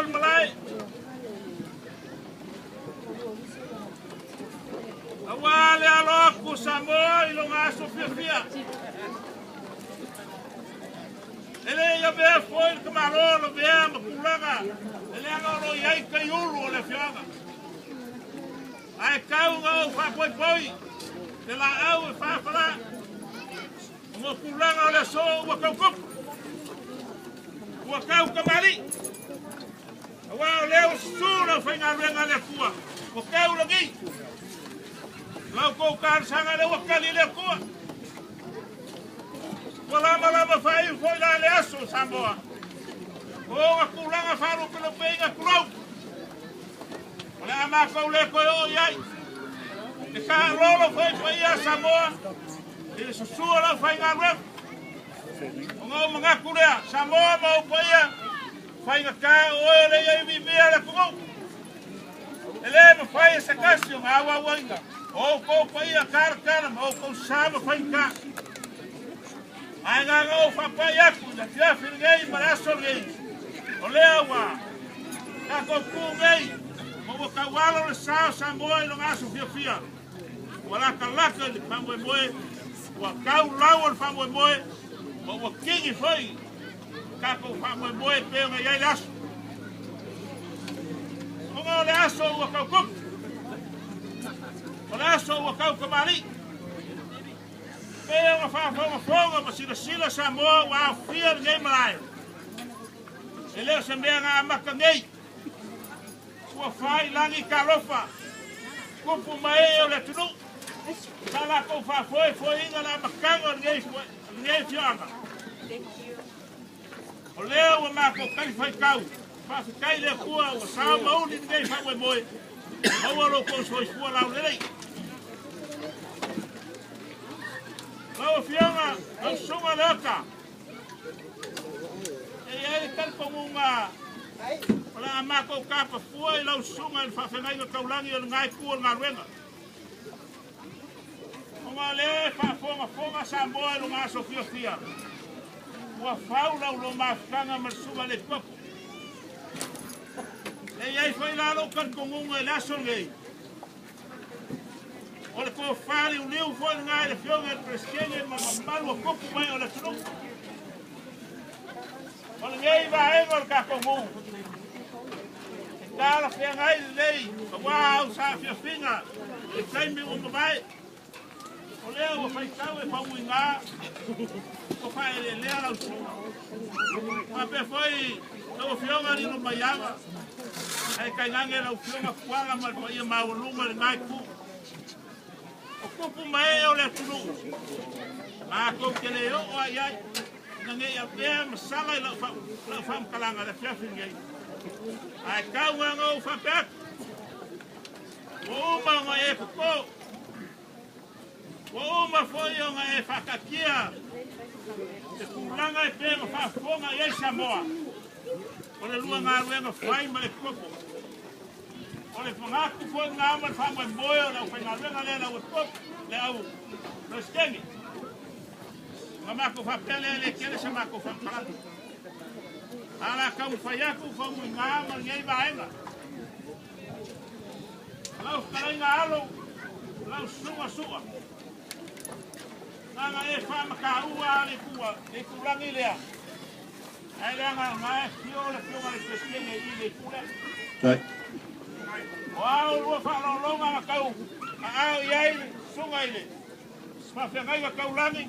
o le malae. Aua le alo atu Samoa i loga aso fiafia. E le i avea foi le tamaloa o lavea ma tulaga e leaga o lo o i ai taiulu o le afioaga. Ae tau ina ou faapoipoi le laau e faafala mo tulaga o le aso ua tau tupu, ua tau tamalii. Aua o lea ua susu le aufaigaluega a le Atua, ua teu lagi. Lau tou talosaga lea ua tali le Atua. Ua lamalama faaiu foi la le aso Samoa. O ona tulaga faalupelupeina tulou. O le a matou le toe oo i ai. E taalolo foi paia Samoa i le susu o lau faigaluega. Ona ou manatu lea, Samoa ma ou paia, faigata o oe o le ia i viivia le atunuu. E le mafai e se tasi o ngā auauaiga o outou paia talatala ma outou sa ma faigata. Ae na ona ou faapai atu i le afiafi lenei ma le aso lenei, o lea ua tatou tu nei ma ua taualo le sa o Samoa i lona aso fiafia. Ua latalata i le faamoemoe, ua tau lau o le faamoemoe, ma ua kini foi tatou faamoemoe pei ona i ai le aso. Ona o le aso ua tau tupu, o le aso ua tau tamalii. Pei ona faafogafoga ma silasila Samoa ua aofia lenei malae. E le o se mea na amata nei. Ua fai lagi talofa, tupu ma ee o le atunuu. Sa latou faafoefoeina le amataga o lenei afioaga. O lea ua matou talifuaitau, faafetai le Atua ua sao ma uli lenei faamoemoe, maua lo outou soifua laulelei. Lau Afioga, lau Susuga Leota, e i ai le talitonuga o le a matou tapafua i lau susuga i le faafeagaiga taulagi o lena itu o le galuega. Ona o lea e faafogafoga Samoa i lona aso fiafia, ua fau lau lua mafutaga ma le susuga i le Epikopo. E i ai foi la lou talitonuga i le aso lenei, o le tofa liuliu foi lena i le Afioga i le Peresetene ma le mamalu o tupu mai o le atunuu. O lenei vaega o le tatou nuu, e talafeagai lelei aua au saafiafiga i taimi ua mavae. O lea ua faitau e faumuiga, ua faaeleelea lau susuga. Faapea foi lau Afioga Lilo Maiava, ae tainane lau Afioga Fuala ma le paia maualuga i lena itu. O tupu ma ee o le atunuu, matou te le oo lava i ai, ina ne i avea ma sala i lau faamatalaga i le afiafi lenei. Ae tau na ona ou faapea atu, ua uma ona e toto, ua uma foi ona e faataatia se tulaga e pei ona faafofoga i ai Samoa, o le lua galuega fai ma le epikopo. O le manatu foi lena ma le faamoemoe o le aufaigaluega lea le au epikopo, le au Peresetene. Ona matou faapea lea e le tele se matou faamatalaga. A o le a taumafai atu faumuiga ma lenei vaega. Lau fetalaiga Alo, lau susuga Sua, leaga e faamataua le itulagi lea, ae leaga o na e afio le afioga i le Peresetene i le itu lea. O a oulua faaaloaloga na tau aao i ai le susuga i le faafeagaiga taulagi,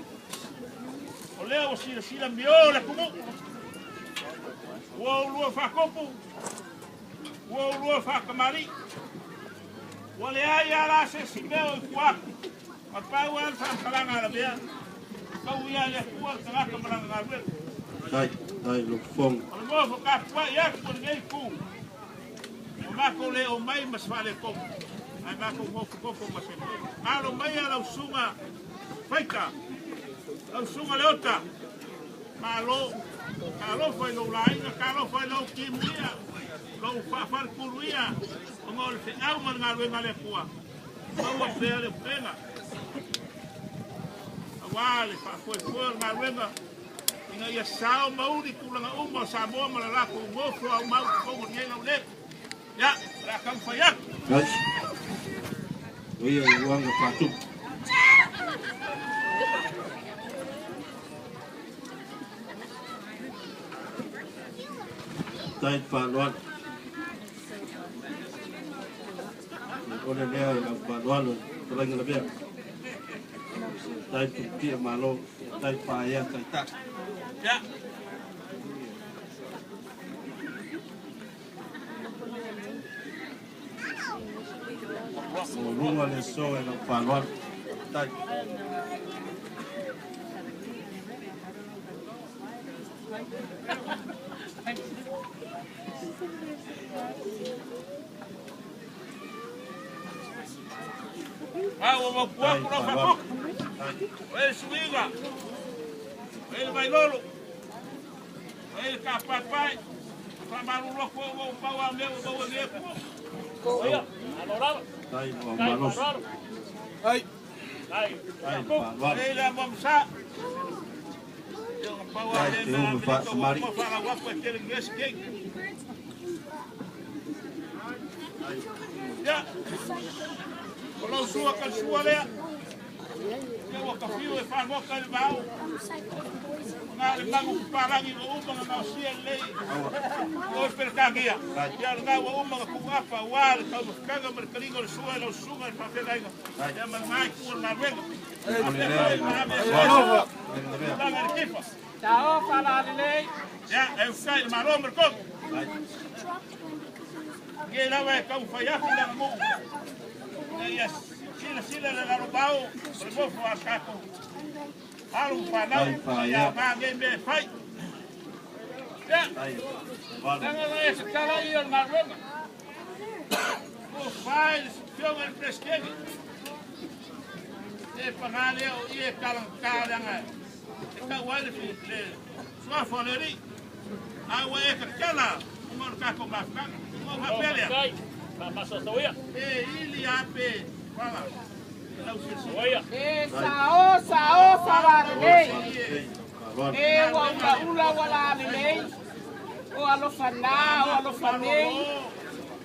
o lea ua silasila mio le atunuu. Ua oulua faatupu, ua oulua faatamalii. Ua leai lava la se isi mea o i tua atu, na pau lava le faamatalaga a Lavea, tau ia i le Atua le tagata ma lana galuega. O le nofo tapuai atu o lenei itu, ua matou le omai ma se faaletonu, ae matou nofonofo ma se alo maia lau susuga Faita, lau susuga Leota, malo, talofa i lou laina, talofa i lou timuia, lou faafalepuluia, ona o le feau ma le galuega a le Atua, maua pea le upega, aua le faafoefoe o le galuega, Ina ia sao mauli tulaga uma o Samoa ma le latou nofo aumau i totonu o lenei laulele. Ia, o le a taumafai atu. Tai. O ia i uaga faatupu. Tai faaaloalo. O le lea i lau faaaloalo i fetalaiga lavea. Tai tuputia malo, tai paea taitai. Ia. O luga le aso i lau faaaloalo. Tai. A ua maupu Tai atu lau faaaloalo. faafofoga. Tai. O e le suiga, o e le vailolo, o e le tapaepae, faamalulu atu au ua ou pau a mea ua maua nei atunuu. Aua. Tai o malosi. Tai le faaaloalo. E le amoamasa. Ia ona pau a Tai lea te mea ume Amerika ua faasamari. uma faalau atu e tele ni esi keiki. Ia, o lau sua ka le sua lea. Ia ua tafiu e fagota i le vao. O na le magu papalagi ua uma na gaosia lelei Aua. o Peretania. Tai. Ia lena ua uma na tuuapa aua le taumafataga ma le taliga o le sua e lau susuga i le faafeagaiga. Tai. Ia ma lena itu o le galuega. O le Faapea lea foi i ma lau ave faaaloalo. ese Fetalaiga lavea. tulaga i le tifa. Sao faalalelei. Ia, e ufai i le Malo ma le Kogo. Tai. Ia lava e taumafai atu le aganuu. Ina ia silasila le lalobao o le nofo a tatou alo ma fanau Tai ina ia paea. aoga nei mea e fai. Ia, Tai valo. leaga na e tatala ia o le galuega. Ua fai le afioga i le Peresetene. E paga lea o ia e talagata leaga e tau ai le suafa o le Alii. A ua e tatala ona o le tatou mafutaga. Ona ou faapea lea, e ili a pe fala i lau silasila. E Tai. sao sao faalalelei. Tai faaaloalo. E ua ulaula ua lalelei. O alofa na, o alofa nei.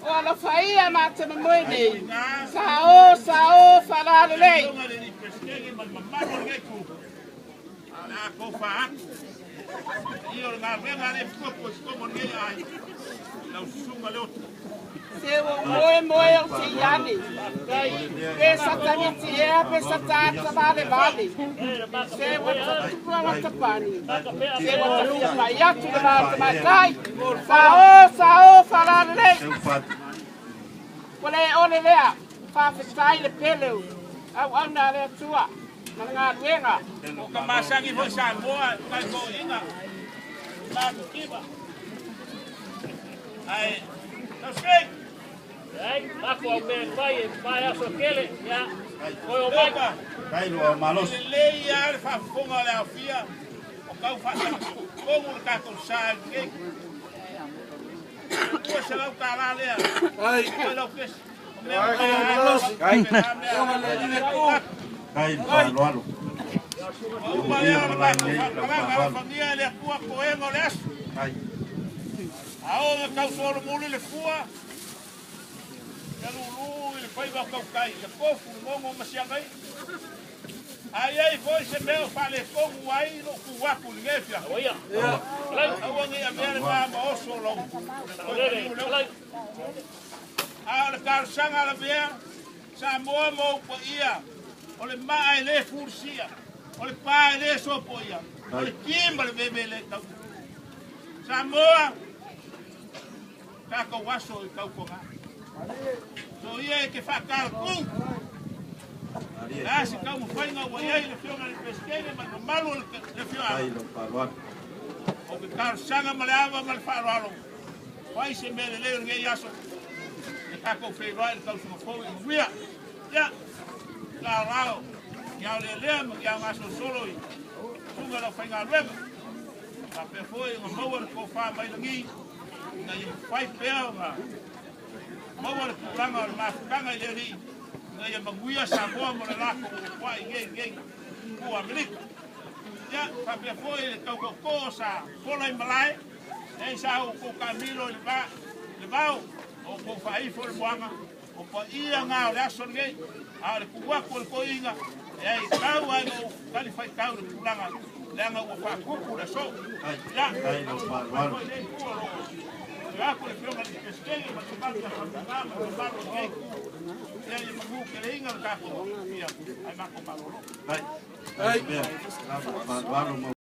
O alofa ia ma te mamoe nei. Sao sao faalalelei. Afioga i le Peresetene ma le mamalu o lenei itu. A o le a tofa atu. Ia o le galuega a le fitopo i totonu o lenei aiga. I lau susuga Leota. Se ua moe moe Tai o te faaaloalo. iane. O le lea i Pe lau sa tamiti ea, pe sa tata vale vale. Se ua Tai. tatupu Tai. tapani. Tai Se putia. ua tafia Tai. mai atu le Tai vaa paea. tamaitai. Sao sao faalalelei. Seu fatu. Ua le ole lea, faafetai le peleu, au au na le atua, ma le galuega. Tele O ka malo. masagi foi Samoa, kai toeaiina, matukiva. Ae, tausikai, Tai. Leota, Tai lo e malosi. lelei lava le faafofoga o le aofia o tau faasagatonu le tatou sa i lenei. O le $200 lea, o lau kesi. O mea ua ai, faapena mea e atu. Tai le faaaloalo. Ua E uma uia lea o le malae tatou nei lau faamatalaga, faaaloalo. alofagia e le Atua toega o le aso. Tai. A oo ina tausolomuli le fua, ia lulu i le faiva o tautai, ia tofu le gogo ma siagai. A i ai foi se mea o faaletonu ai lou tu atu i lenei afiafi. Aua. Aua ne i avea le Faaaloalo. va ma oso o lou toe taliu lea upu. A o le talosaga a lavea, Samoa ma ou paia, o le maa e lē fulisia, o le pa e lē sopoia, o le Tai. ki ma le veve e lē tau. Samoa, tatou aso i tautoga. So ia e te faatalatou. Malie. Le a se taumafaiga ua i ai le afioga i le Peresetene ma le mamalu o le Tai afioaga. lau faaaloalo. O ke talosaga ma le ava ma le faaaloalo. Fai se mea lelei o lenei aso. E tatou feiloai le tausaga fou i manuia. Ia, laolao, i aolealea ma i aogasolosolo i susuga i lau faigaluega. Faapea foi ona maua le tofa mai lagi, ina ia mafai pea ona maua le tulaga o le mafutaga i le Alii, ina ia manuia Samoa mo le latou opuai i nei tua Amerika. Ia, faapea foi le tautootoo sa fola i malae, e sa outou taamilo i le va, le vao, o outou faaifo i le moaga, o paia ngā o le aso lenei, a o le tuu atu o le toeaina, e ai tau ai ou talifuaitau i le tulaga, leaga ua faatupu le aso. Ia, foi lenei itu o lo o atu le Afioga i le Peresetene ma le mamalu ia Faumuga ma le mamalu o lenei itu, ia ia manu keleina le tatou ia, ae matou malolo. Ai, ai,